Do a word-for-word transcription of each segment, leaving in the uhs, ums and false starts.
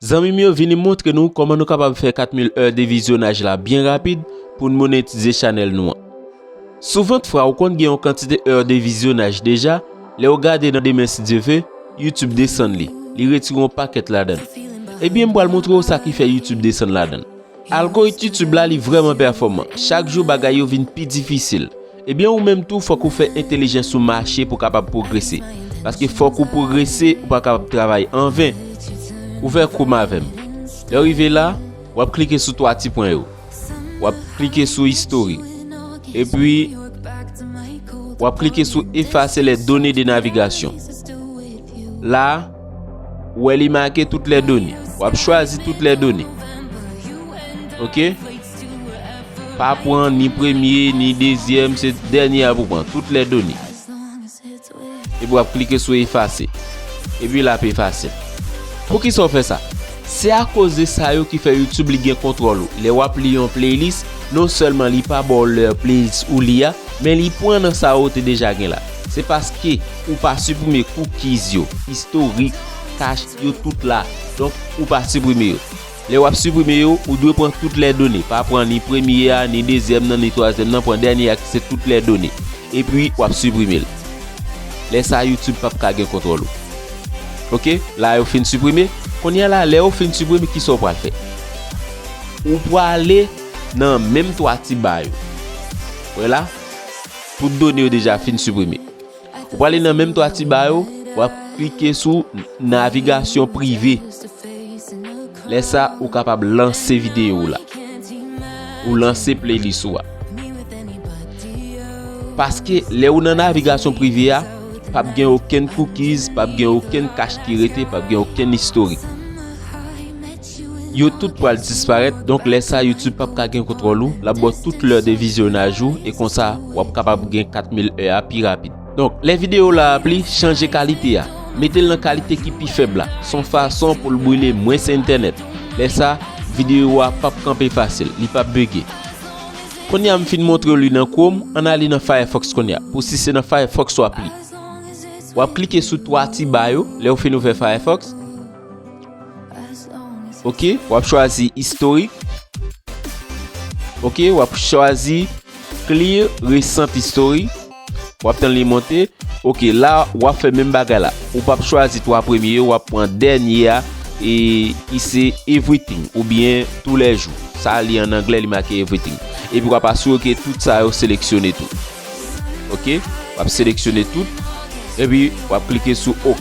Zanmi m yo, vini m montre nou kòman nou kapab fè kat mil è de vizyonaj la byen rapid pou n monetize chanèl nou an. Souvantfwa, ou konn gen yon kantite è de vizyonaj deja, lè w gade nan demen si Dye ve, YouTube desann li. Li retire yon pakèt ladan l. Ebyen, m pral montre w sa ki fè YouTube desann ladan l. Algorit YouTube la, li vrèman pèfòman. Chak jou, bagay yo vin pi difisil. Ebyen, ou menm tou, fòk ou fè entèlijans ou mache pou w kapab pwogrese. Paske fòk ou pwogrese, ou pa kapab travay anven. Ouvè Chrome avè m. Lè w rive la, w ap klike sou twa ti pwen yo. W ap klike sou istori. Epi, w ap klike sou effacer les données de navigation. La, ou wè li make toutes les données. W ap chwazi toutes les données. Ok? Pa pran ni premye, ni dezyèm, se dènye a pou pran. Toutes les données. Epi w ap klike sou efase. Epi l ap efase. Poukisa w fè sa? Se akoz de sa yo ki fè YouTube li gen kontwòl ou. Lè w ap li yon playlist, non sèlman li pa ba w lè playlist ou li a, men li pran nan sa yo te deja gen la. Se paske ou pa siprime cookies yo, istorik, cache, yo tout la. Donk, ou pa siprime yo. Lè w ap siprime yo, ou dwe pran toutes les données. Pa pran ni premye a, ni dezyèm nan, ni twazyèm nan, pran dènye a ki se toutes les données. Epi, w ap siprime l. Lè sa, YouTube p ap ka gen kontwòl ou. Ok? La, yo fin siprime. Kounye a la, lè yo fin siprime, kisa w pral fè? Ou prale nan menm twa ti ba yo. Wè la? Tout done yo deja fin siprime. Ou prale nan menm twa ti ba yo, w ap klike sou navigasyon prive. Lè sa, ou kapab lanse videyo w la. Ou lanse playlist ou a. Paske lè ou nan navigasyon prive a, p ap gen okenn cookies, p ap gen okenn cache ki rete, p ap gen okenn istorik. Yo tout pral disparèt, donk lè sa YouTube p ap ka gen kontwòl ou, l ap ba w tout lè de vizyonaj ou, e konsa w ap kapab gen kat mil è a pi rapid. Donk, lè videyo w la ap li, chanje kalite a. Mete l nan kalite ki pi fèb la. Se yon fason pou l brile mwens entènèt. Lè sa, videyo a p ap kanpe fasil, li p ap bege. Kounye a m fin montre w li nan Chrome, ann ale nan Firefox kounye a. Pou si se nan Firefox w ap li. W ap klike sou twa ti ba yo, lè w fin ouvè Firefox. Ok, w ap chwazi istorik. Ok, w ap chwazi clear recent history. W ap tann li monte. Ok, la, w ap fè menm bagay la. Ou p ap chwazi twa premye yo, w ap pran dènye a, e ki se everything, oubyen toulèjou. Sa li an anglè, li make everything. Epi w ap asire ke tout sa yo seleksyone tou. Ok, w ap seleksyone tout. Epi w ap klike sou ok.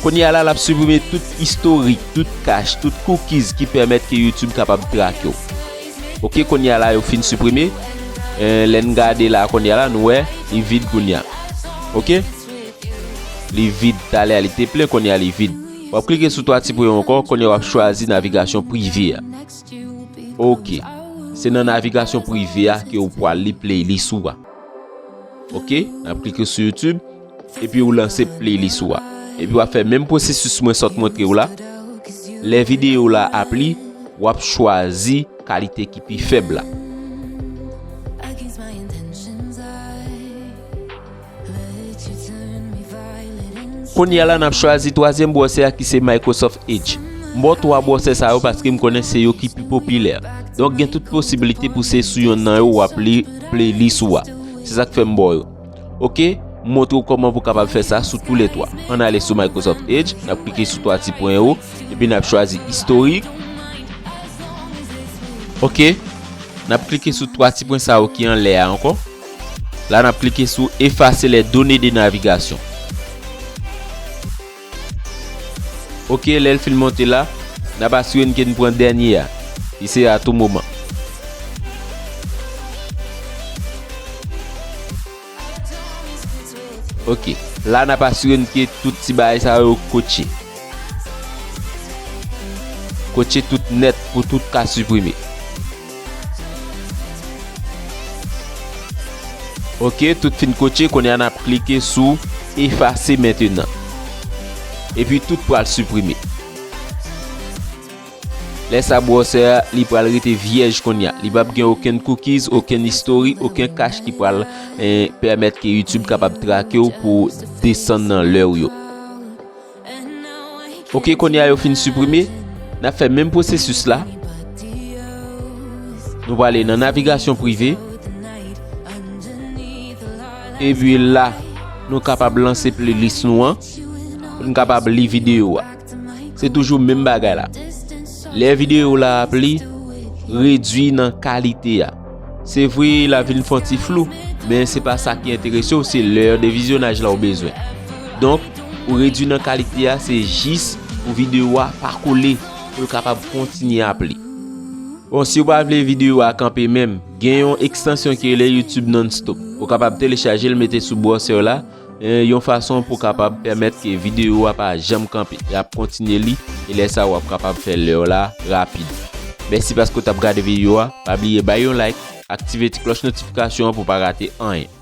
Kounye a la, l ap siprime tout istorik, tout cache, tout cookies ki pèmèt ke YouTube kapab trake w. Ok, kounye a la, yo fin siprime. Eh, lè n gade la, kounye a la, nou wè, li vid kounye a. Ok? Li vid, talè a li te plen, kounye a li vid. W ap klike sou twa ti pwen yo ankò, kounye a w ap chwazi navigasyon prive a. Ok. Se nan navigasyon prive a ke w pral li playlist ou a. Ok, n ap klike sou YouTube, epi ou lanse playlist ou a. Epi w ap fè menm pwosesis mwen sot montre w la. Lè videyo w la ap li, w ap chwazi kalite ki pi fèb la. Kounye a la, n ap chwazi twazyèm bwòsè a ki se Microsoft Edge. M ba w twa bwòsè sa yo paske m konnen se yo ki pi popilè. Donk, gen tout posiblite pou se sou yonn nan yo w ap li playlist ou a. Se sa k fè m ba w yo. Ok, m montre w kòman pou w kapab fè sa sou toulètwa. Ann ale sou Microsoft Edge, n ap klike sou twa ti pwen yo, epi n ap chwazi istorik. Ok, n ap klike sou twa ti pwen sa yo ki anlè a ankò. La, n ap klike sou effacer les données de navigation. Ok, lè l fin monte la, n ap asire n ke n pran dènye a, ki se à tout moment. Ok, la n ap asire n ke tout ti bagay sa yo kotche. Kotche tout nèt pou tout ka siprime. Ok, tout fin kotche, kounye a n ap klike sou effacer maintenant. Epi tout pral siprime. Lè sa bwòsè a, li pral rete vyèj kounye a. Li p ap gen okenn cookies, okenn istorik, okenn cache ki pral, eh, pèmèt ke YouTube kapab trake w pou desann nan lè w yo. Ok, kounye a yo fin siprime, n ap fè menm pwosesis la. Nou prale nan navigasyon prive. Epi la, nou kapab lanse playlist nou an pou n kapab li videyo a. Se toujou menm bagay la. Lè videyo la ap li, redwi nan kalite a. Se vre, l ap vin fè yon ti flou, men se pa sa ki enterese w, se lè de vizyonaj la w bezwen. Donk, ou redwi nan kalite a, se jis pou videyo a pa kole, pou l kapab kontinye ap li. Bon, si w pa vle videyo a kanpe menm, gen yon ekstansyon ki rele YouTube Non-Stop. Ou kapab telechaje l, mete sou browser la, e, yon fason pou kapab pèmèt ke videyo a pa janm kanpe. Y ap kontinye li, e lè sa w ap kapab fè lè w la rapid. Mèsi paske w t ap gade videyo a. Pa bliye bay yon like, aktive ti klòch notifikasyon an pou pa rate anyen.